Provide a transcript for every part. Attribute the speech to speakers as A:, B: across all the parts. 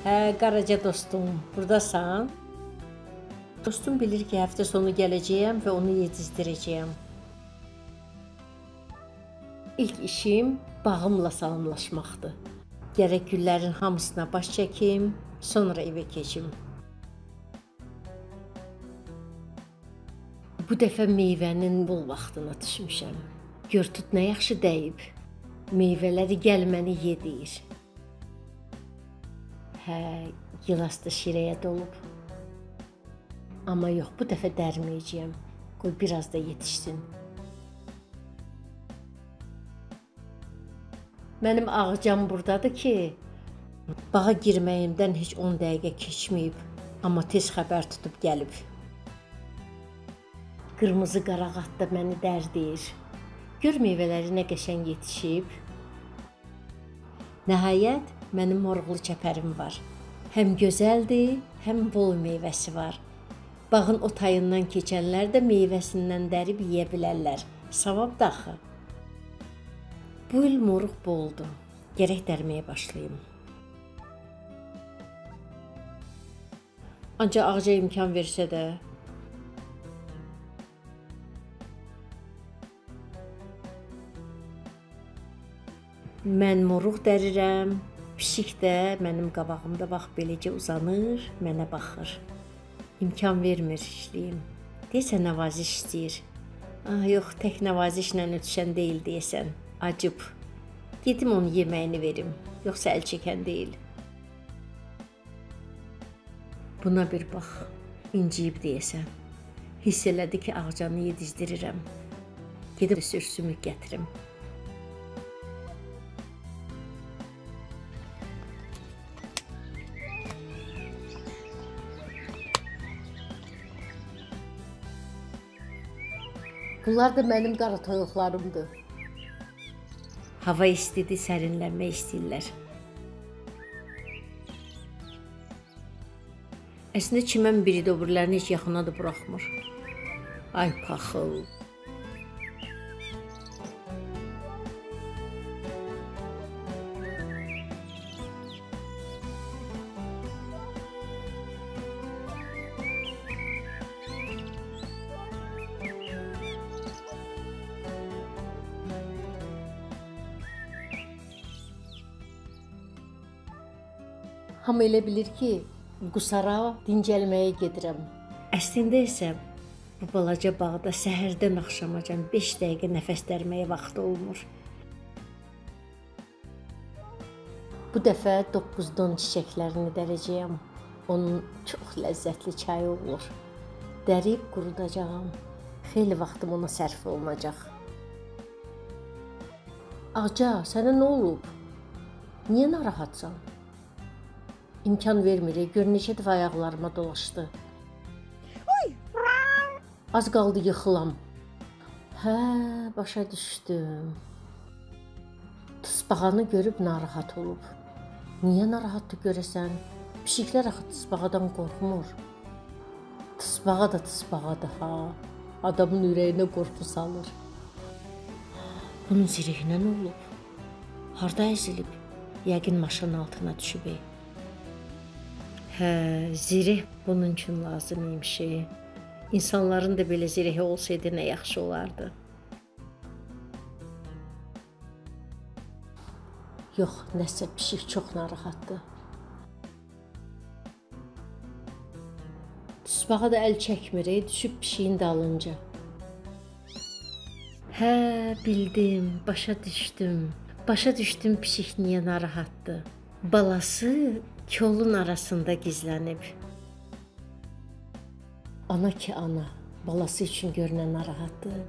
A: Hə, Qaraca dostum, buradasan? Dostum bilir ki, həftə sonu gələcəyəm və onu yedizdirəcəyəm. İlk işim bağımla salamlaşmaqdır. Gərək güllərin hamısına baş çəkim, sonra evə keçim. Bu dəfə meyvənin bol vaxtına düşmüşəm. Gör tut nə yaxşı dəyib. Meyvələri gəl məni ye deyir. Hə, gilas da şirəyə dolub. Amma yox, bu dəfə dərməyəcəyəm. Qoy biraz da yetişsin. Mənim ağcam buradadır ki, bağa girməyimdən heç 10 dəqiqə keçməyib, amma tez xəbər tutub gəlib. Qırmızı qarağat da məni dərdir. Gör meyvələri nə qəşəng yetişib. Nəhayət, mənim moruqlu çəpərim var. Həm gözəldir, həm bol meyvəsi var. Bağın o tayından keçənlər də meyvəsindən dərib yeyə bilərlər. Savab da axı. Bu il moruq boldur. Gərək dərməyə başlayım. Ancaq ağaca imkan versə də. Mən moruq dərirəm, pişik də mənim qabağımda bax beləcə uzanır, mənə baxır. İmkan vermir işləyim. Deyəsən nəvaziş istəyir. Ah, yox, tək nəvazişlə ötüşən deyil deyəsən. Acıb. Gedim onun yeməyini verim, yoxsa əl çəkən deyil. Buna bir bax, inciyib deyəsən. Hiss elədi ki, ağcanı yedizdirirəm. Gedib sürsümük gətirim. Bunlar da mənim qara toyuqlarımdır. Hava istidir, sərinlənmək istəyirlər. Əslində çimən biri də o birilərini heç yaxına da buraxmır. Ay paxıl. Hamı elə bilir ki, Qusara dincəlməyə gedirəm. Əslində isə bu balaca bağda səhərdən axşamacan 5 dəqiqə nəfəs dərməyə vaxtı olmur. Bu dəfə doqquzdon çiçəklərini dərəcəyəm. Onun çox ləzzətli çayı olur. Dərib qurudacağam. Xeyli vaxtım ona sərf olunacaq. Ağca, sənə nə olub? Niyə narahatsan? İmkan vermir, gör neçə dəfə ayaqlarıma dolaşdı. Az qaldı yıxılam. Hə, başa düşdüm. Tısbağanı görüb narahat olub. Niyə narahatdır görəsən? Pişiklər axı tısbağadan qorxmur. Tısbağa da tısbağadır ha. Adamın ürəyinə qorxu salır. Bunun zirəhinə nə olub? Harda əzilib? Yəqin maşının altına düşüb. Hə, zireh bunun üçün lazım imiş. İnsanların da belə zirehi olsaydı nə yaxşı olardı. Yox, nəsə pişik çox narahatdır. Tısbağa da əl çəkmir, düşüb pişiyin dalınca. Hə, bildim, başa düşdüm. Başa düşdüm pişik niyə narahatdır. Balası kolun arasında gizlənib. Ana ki ana, balası üçün görünən narahatdır.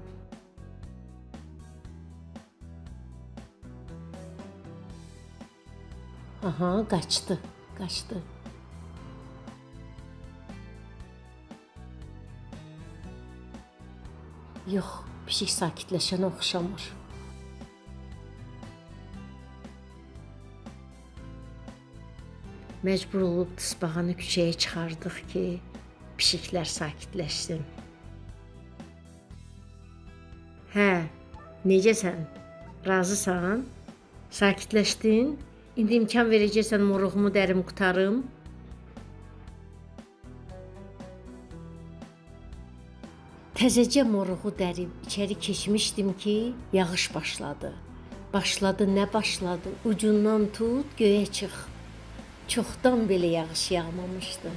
A: Aha, qaçdı, qaçdı. Yox, pişik sakitləşənə oxşamır. Məcbur olub tısbağanı küçəyə çıxardıq ki, pişiklər sakitləşsin. Hə, necəsən? Razısan? Sakitləşdin? İndi imkan verəcəksən moruğumu dərim qurtarım. Təzəcə moruğu dərib içəri keçmişdim ki, yağış başladı. Başladı, nə başladı? Ucundan tut, göyə çıx. Çoxdan belə yağış yağmamışdı.